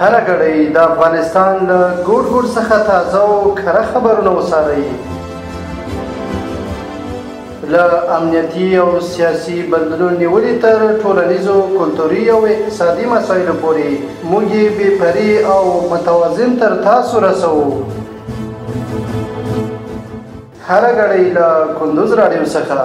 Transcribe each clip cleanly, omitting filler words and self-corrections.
هره ګړۍ د افغانستان له ګوټ ګوټ څخه تازه او کره خبرونه وڅارئ. له امنیتي او سیاسي بدلونونو نیولې تر ټولنیزو، کلتوري او اقتصادي مسایلو پورې موږ یې بې پرې او متوازن تر تاسو رسوو. هره ګړۍ له کندوز راډیو څخه.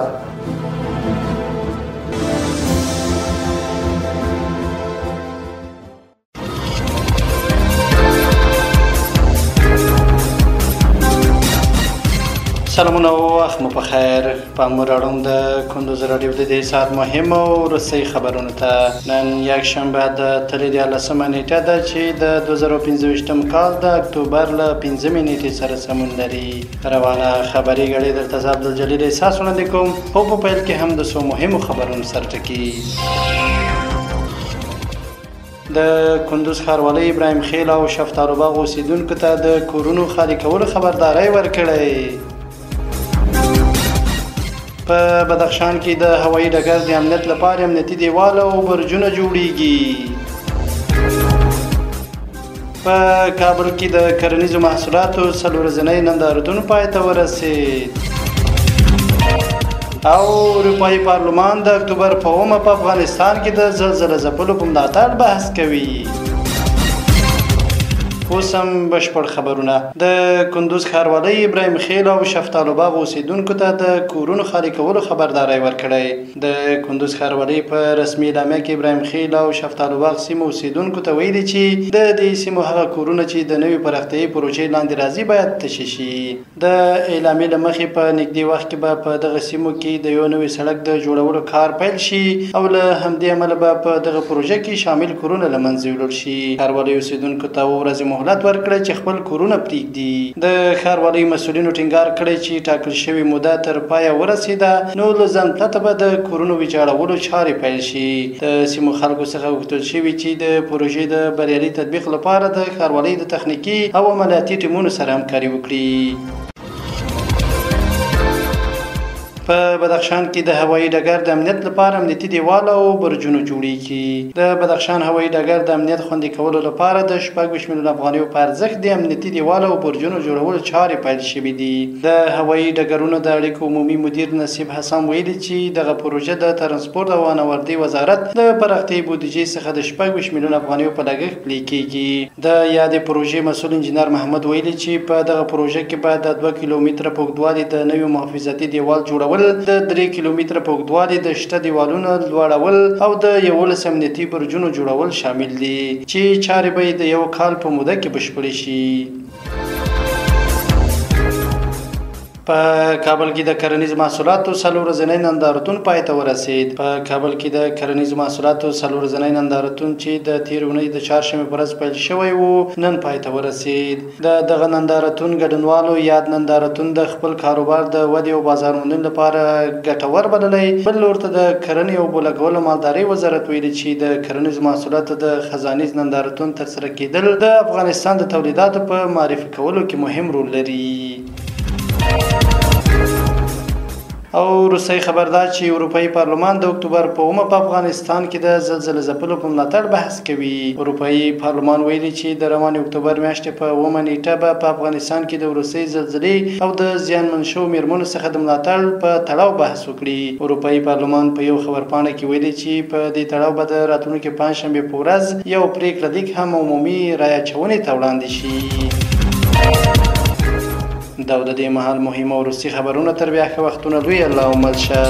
سلامونه او وخت مو په خیر. پام راړوم د کندوز راډیو د دې ساعت مهم او وروستي خبرونو ته. نن یکشنبه د تلې 13مه نیټه ده چې د 2025 کال د اکتوبر له 5مې نیټې سره سمون لري. روانه خبري ګړۍ درته زه عبدالجلیل احساس وړاندې کوم، خو په پیل کې هم د څو مهمو خبرونو سرټکي. د کندوز ښاروالۍ ابراهیم خیل او شفتالو باغ اوسېدونکو ته د کورونو خالي کولو خبرداری ورکړی. په بدخشان کې د هوایي ډګر د امنیت لپاره امنیتي دیوال او برجونه جوړیږي. په کابل کې د کرنیزو محصولاتو 4 ورځنی نندارتون پای ته ورسید. او اروپایي پارلمان د اکتوبر په 7مه په افغانستان کې د زلزله ځپلو په ملاتړ بحث کوي. اوس هم بشپړ خبرونه. د کندوز ښاروالۍ ابراهیم خیل او شفتالو باغ اوسېدونکو ته د کورونو خالي کولو خبرداری ورکړی. د کندوز ښاروالۍ په رسمي اعلامیه کې ابراهیم خیل او شفتالو باغ سیمو اوسېدونکو ته ویلي چې د دې سیمو هغه کورونه چې د نوې پراختیايي پروژې لاندې راځي باید تشې شي. د اعلامیې له مخې په نږدې وخت کې به په دغه سیمو کې د یو نوي سړک د جوړولو کار پیل شي او له همدې امله به په دغه پروژه کې شامل کورونه له منځه یوړل شي. ښاروالۍ اوسېدونکو ته 7 ورځې مهلت ورکړی چې خپل کورونه پرېږدي. د ښاروالۍ مسؤلینو ټینګار کړی چې ټاکل شوې موده تر پایه ورسېده نو له ځنډ پرته به د کورونو ویجاړولو چارې پیل شي. د سیمو خلکو څخه غوښتل شوي چې د پروژې د بریالي تطبیق لپاره د ښاروالۍ د تخنیکي او عملیاتي ټیمونو سره همکاري وکړي. په بدخشان کې د هوایي ډګر د امنیت لپاره امنیتي دیوال او برجونو جوړیږي. د بدخشان هوایي ډګر د امنیت خوندي کولو لپاره د 26 میلیون افغانیو په ارزښت د امنیتي دیوال او برجونو جوړولو چارې پیل شوې دي. د هوایي ډګرونو د اړیکو عمومي مدیر نصیب حسن ویلي چې دغه پروژه د ترانسپورت او انوردي وزارت د پراختیايي بودیجې څخه د 26 میلیون افغانیو په لګښت پلي کیږي. د یادې پروژې مسؤل انجینر محمد ویلي چې په دغه پروژه کې به د 2 کیلومتره په اوږدوالي د نوي محافظتي دیوال جوړول، د 3 کیلومتره په اوږدوالي د شته دیوالونو لوړول او د 11 امنیتي برجونو جوړول شامل دي چې چارې به یې د 1 کال په موده کې بشپړې شي. په کابل کې د کرنیزو محصولاتو 4 ورځنی نندارتون پای ته ورسید. په کابل کې د کرنیزو محصولاتو 4 ورځنی نندارتون چې د تېرې اونۍ د چهارشنبې په ورځ پیل شوی و نن پای ته ورسید. د دغه نندارتون ګډونوالو یاد نندارتون د خپل کاروبار د ودې او بازار موندنې لپاره ګټور بللی. بل لور ته د کرنې او اوبو لګولو مالدارۍ وزارت ویلي چې د کرنیزو محصولاتو د خزانیز نندارتون ترسره کېدل د افغانستان د تولیداتو په معرفي کولو کې مهم رول لري. او وروستی خبر دا چې اروپایي پارلمان د اکتوبر په 7مه په افغانستان کې د زلزله ځپلو په ملاتړ بحث کوي. اروپایي پارلمان ویلي چې د روانې اکتوبر میاشتې په 7مه نیټه به په افغانستان کې د وروستۍ زلزلې او د زیانمن شوو میرمنو څخه د ملاتړ په تړاو بحث وکړي. اروپایي پارلمان په یو خبرپاڼه کې ویلي چې په دې تړاو به د راتلونکې پنجشنبې په ورځ یو پرېکړه لیک هم عمومي رایه اچونې ته وړاندې شي. دا د دې مهال مهم او وروستي خبرونه. تر بیا ښه وختونه. لوی الله مل شه.